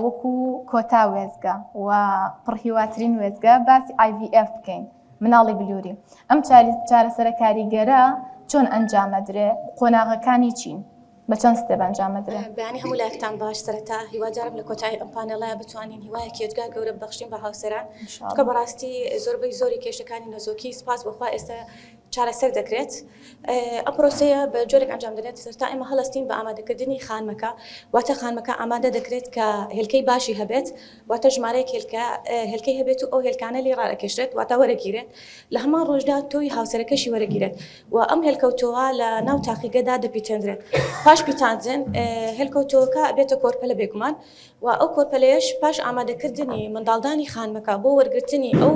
وەکو کۆتا وێستگە و پڕهیواترین وێستگە باسی IVF بکەین مناڵی بلوری ئەم چارەسەرە کاریگەرە چۆن ئەنجامەدرێ قۆناغەکانی چین بە چەند step ئەنجامەدرێ؟ بەیانی هەموو لایەکتان باش سەرەتا هیوادارم لە کۆتایی ئەم پانێڵە بتوانین هیوایەکی یەجگار گەورە ببەخشین بە هاوسەران چونکە بەڕاستی زۆربەی زۆری کێشەکانی نەزۆکی سپاس بۆخوا ئێستا چارەسەر دەکرێت. ئەم پرۆسەیە بە جۆرێک ئەنجام دەدرێت سەرەتا ئێمە هەڵەستین بە ئامادەکردنی خانمەکە، واتە خانمەکە ئامادە دەکرێت کە هێلکەی باشی هەبێت، واتە ژمارەیەک هێلکە هێلکەی هەبێت و ئەو هێلکانە لێی ڕادەکێشرێت واتە وەرەگیرێت، لە هەمان ڕۆژدا تۆوی هاوسەرەکەشی وەرەگیرێت و ئەم هێلکە و تۆوە لە ناو تاقیگەدا دەپیتێندرێت. پاش پیتاندن هێلکە و تۆوەکە ئەبێتە کۆرپەلە بێگومان. و ئەو کۆرپەلەیەش پاش ئامادەکردنی منداڵدانی خانمەکە بۆ وەرگرتنی ئەو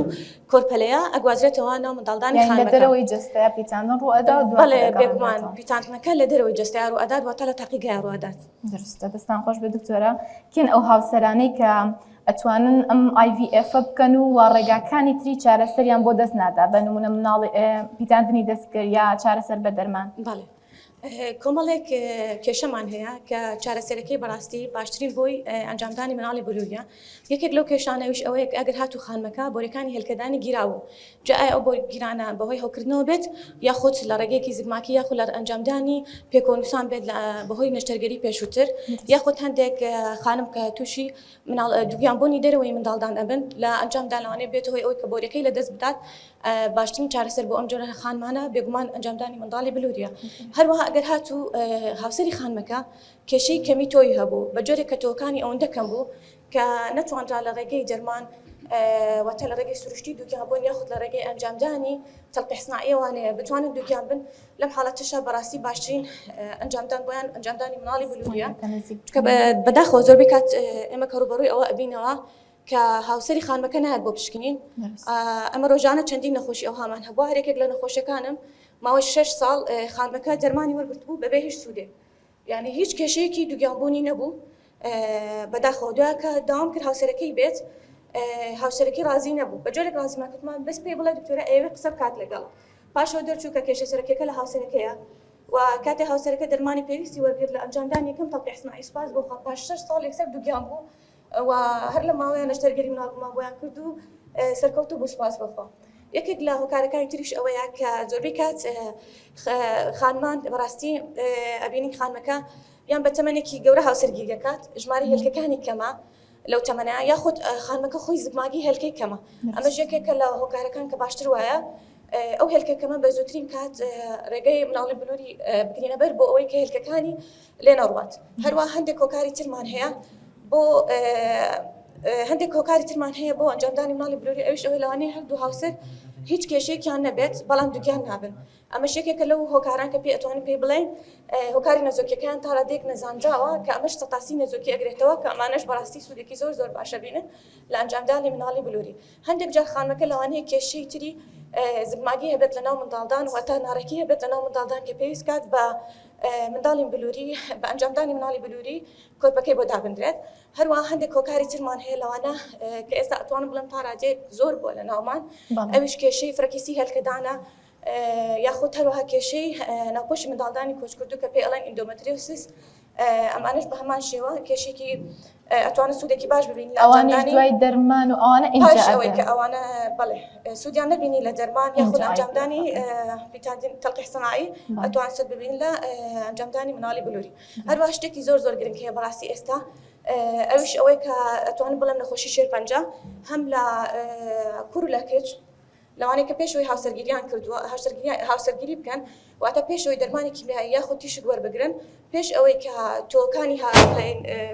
کۆرپەلەیە ئەگوازرێتەوە ناو منداڵدانی یانی لە خانمەکە. دەرەوەی جەستەیا پیتاندن ڕوو ئەدا و دواتر بەڵێ بێگومان ئەگەڕێنرێتەوە. پیتاندنەکە لە دەرەوەی جەستەیا ڕوو ئەدات واتە لە تاقیگەیا ڕوو ئەدات. دروستە دەستان خۆش بێت دکتۆرە. کێن ئەو هاوسەرانەی کە ئەتوانن ئەم IVF بکەن و وا ڕێگاکانی تری چارەسەریان بۆ دەست نادا بە نمونە مناڵی پیتاندنی دەستکرد یا چارەسەر بە دەرمان؟ بەڵێ کۆمەڵێک کێشەمان هەیە کە چارەسەرەکەی بەڕاستی باشترین بۆی ئەنجامدانی مناڵی بلوریە یەکێک لەو کێشانەویش ئەوەیە کە ئەگەر هاتوو خانمەکە بۆریەکانی هێلکەدانی گیراوە جا ئایا ئەو بۆرگیرانە بەهۆی هەوکردنەوە بێت یاخود لە ڕێگەیەکی زگماکی یاخود لە ئەنجامدانی پێکۆنووسان بێت لە بەهۆی نەشتەرگەری پێشووتر یاخود هەندێک خانم کە تووشی مناڵ دووگیانبوونی دەرەوەی منداڵدان ئەبن لە ئەنجامدا لەوانەیە بێتە هۆی ئەوەی کە بۆریەکەی لەدەست بدات باشترین چارەسەر بۆ ئەم جۆرە خانمانە بێگومان ئەنجامدانی منداڵی بلوریە هەروەها ئەگەر هاتوو هاوسەری خانمەکە کێشەی کەمی تۆی هەبوو بە جۆرێک کە تۆکانی ئەوەندە کەم بوو کە نەتوانرا لە ڕێگەی دەرمان واتە لە ڕێگەی سروشتی دووگیان بوون یاخود لە ڕێگەی ئەنجامدانی تەلقیح سناعیەوانەیە بتوانن دووگیان بن لەم حاڵەتەشا بەڕاستی باشترین ئەنجامدان بۆیان ئەنجامدانی مناڵی بلوریە کە بەداخەوە زۆربەی کات ئێمە کە ڕووبەڕووی ئەوە ئەبینەوە کە هاوسەری خانمەکە نایەت بۆ پشکنین ئەمە ڕۆژانە چەندین نەخۆشی ئەوهامان هەبووە هەرێکێک لە نەخۆشەکانم ماوەی شش ساڵ خانمەکە دەرمانی وەرگرتبوو بەبێ هیچ سوودێک یعنی هیچ کێشەیەکی دووگیانبوونی نەبوو بەداخەوە دوای کە داوام کرد هاوسەرەکەی بێت هاوسەرەکەی ڕازی نەبوو بە جۆرێک ڕازیمان کردمان بەس پێی بڵێ دکتۆرە ئەیەوێ قسە بکات لەگەڵ پاشەوە دەرچوو کە کێشە سەرەکیەکە لە هاوسەرەکەیە و کاتێ هاوسەرەکە دەرمانی پێویستی وەرگرت لە ئەنجامدانی یەکەم تەڵقیح سناعی سوپاس بۆ خوا پاش شەش ساڵ یەکسەر دووگیان بوو و هەر لە ماوەیە نەشتەرگەری مناڵبوومان بۆیان کرد و سەرکەوتوو بوو سوپاس بۆ خوا. یەکێک لە هۆکارەکانی تریش ئەوەیە کە زۆربەی کات خانمان بەڕاستی ئەبینین خانمەکە یان بە تەمەنێکی گەورە هاوسەرگیری دەکات ژمارە هێلکەکانی کەمە لەو تەمەنە یاخود خانمەکە خۆی زگماگی هێلکەی کەمە ئەمەش یەکێکە لە هۆکارەکان کە باشتر وایە ئەو هێلکە کەمە بە زووترین کات ڕێگەی مناڵی بلوری بگرینە بەر بۆ ئەوەی کە هێلکەکانی لێ نەڕوات هەروە هەندێک هۆکاری ترمان هەیە بۆ هەندێک هۆکاری ترمان هەیە بۆ ئەنجامدانی مناڵی بلوری ئەویش ئەوەی لەوانەیە هەردوو هاوسەر هیچ کێشەیەکیان نەبێت بەڵام دووگیان نابن ئەمەش یەکێکە لەو هۆکاران کە پێی ئەتوانین پێی بڵێین هۆکاری نەزۆکیەکەیان تا ڕادەیەک نەزانراوە کە ئەمەش سەتاسی نەزۆکی ئەگرێتەوە کە ئەمانەش بەڕاستی سوودێکی زۆر زۆر باشە بینن لە ئەنجامدانی مناڵی بلوری هەندێک جار خانمەکە لەوانەیە کێشەی تری زگماگی هەبێت لە ناو منداڵدان واتە ناڕێکی هەبێت لە ناو منداڵدان کە پێویست کات بە منداڵی بلوری بە ئەنجامدانی مناڵی بلوری کۆرپەکەی بۆ دابندرێت هەروەها هەندێک هۆکاری ترمان هەیە لەوانە کە ئێستا ئەتوانم بڵێم تا ڕادەیەک زۆر بووە لە ناومان ئەویش کێشەی فرەکیسی هێلکەدانە یاخود هەروەها کێشەی ناوپۆشی منداڵدانی کۆچکردوو کە پێی ئەڵێن endometriosis ئەمانەش بە هەمان شێوە کێشێکی ئەتوانن سوودێکی باش ببین لە ئەوانیش دوای دەرمان و ئەوانە پاش ئەوەی کە ئەوانە بەڵێ سوودیان نەبینی لە دەرمان یاخود ئەنجامدانی پیتاندن تلقیح صناعی ئەتوان سوود ببین لە ئەنجامدانی مناڵی بلوری هەروەها شتێکی زۆر زۆر گرنگ هەیە بەڕاستی ئێستا ئەویش ئەوەی کە ئەتوانم بڵێم نەخۆشی شێرپەنجە هەم لە کوڕ و لە کچ لەوانەیە کە پێشەوەی هاوسەرگیریان کردووە هاوسەرگیری بکەن واتە پێشەوەی دەرمانی کیمیایی یاخود تیشک وەربگرن پێش ئەوەی کە تۆکانی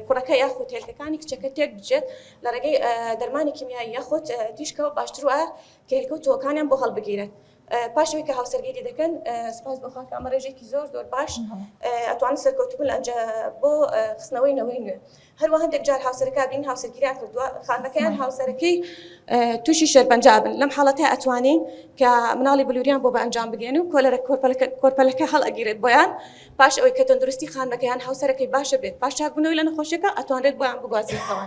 کوڕەکە یاخود هێلکەکانی کچەکە تێک بچێت لە ڕێگەی دەرمانی کیمیایی یاخود تیشکەوە باشتر وایە کە هێلکە و تۆکانیان بۆ هەڵبگیرێت پاش ئەوەی کە هاوسەرگیری دەکەن سپاس بۆ خوا کە ئەمە ڕێژێکی زۆر زۆر باش ئەتوانن سەرکەوتوو بن لە ئەنجا بۆ خستنەوەی نەوەی نوێ هەروە هەندێک جار هاوسەرەکە بین هاوسەرگیریان کردووە خانمەکەیان هاوسەرەکەی تووشی شێرپەنجە بن لەم حاڵەتە ئەتوانین کە مناڵی بلوریان بۆ بە ئەنجام بگەێن و کۆلەرە کۆرپەلەکە هەڵئەگیرێت بۆیان پاش ئەوەی کە تەندروستی خانمەکەیان هاوسەرەکەی باشە بێت پاش چاکبوونەوەی لە نەخۆشیەکە ئەتوانرێت بۆیان بگوازرێتەوە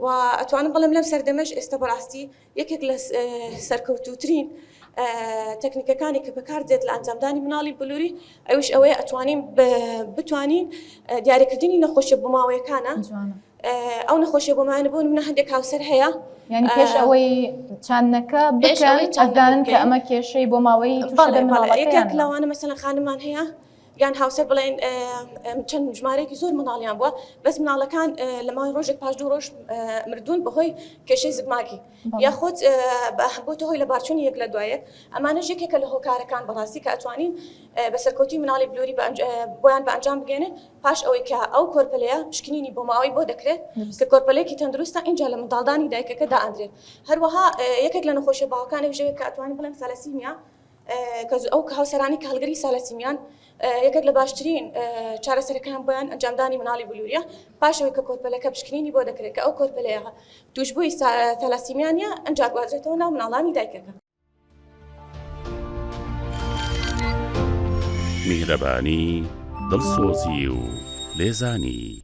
و ئەتوانم بڵێم لەم سەردەمەش ئێستا بەڕاستی یەکێک لە سەرکەوتووترین. تەکنیکەکانی کە بەکاردێت لە ئەنجامدانی مناڵی بلوری ئەویش ئەوەیە ئەتوانین بتوانین دیاریکردنی نەخۆشیە بۆماوەیەکانە ئەو نەخۆشیە بۆماوەیانە بۆ نمونە هەندێک هاوسەر هەیە یعنی پێش ئەوەی چاندنەکە بکەن ئەزانن کە ئەمە کێشەی بۆ ماوەی یەکێک لەوانە مەسەلەن خانمان هەیە یان هاوسەر بڵێن چەند ژمارەیەکی زۆر مناڵیان بووە بەس مناڵەکان لە ماوەی ڕۆژێک پاش دوو ڕۆژ مردوون بەهۆی کێشەی زگماکی یاخود بۆتە هۆی لەبارچوونی یەک لە دوایەک ئەمانەش یەکێکە لە هۆکارەکان بەڕاستی کە ئەتوانین بە سەرکەوتووی مناڵی بلوری بۆیان بە ئەنجام بگەێنن پاش ئەوەی کە ئەو کۆرپەلەیە پشکنینی بۆ ماوەی بۆ دەکرێت کە کۆرپەلێکی تەندروستە اینجا لە منداڵدانی دایکەکە دائەندرێت هەروەها یەکێک لە نەخۆشیە باوەکانی ژەوێک کە ئەتوانین بڵێم سالەسیمیا کە ئەو هاوسەرانی کە هەڵگری سالەسیمیان یەکێک لە باشترین چارەسەرەکان بۆیان ئەنجامدانی مناڵی بلوریە پاش ئەوەی کە کۆرپەلەکە پشکنینی بۆ دەکرێت کە ئەو کۆرپەلەیە تووشبووی تالاسیمیانە ئەنجا گوازرێتەوە ناو مناڵانی دایکەکە. میهرەبانی، دڵسۆزی و لێزانی.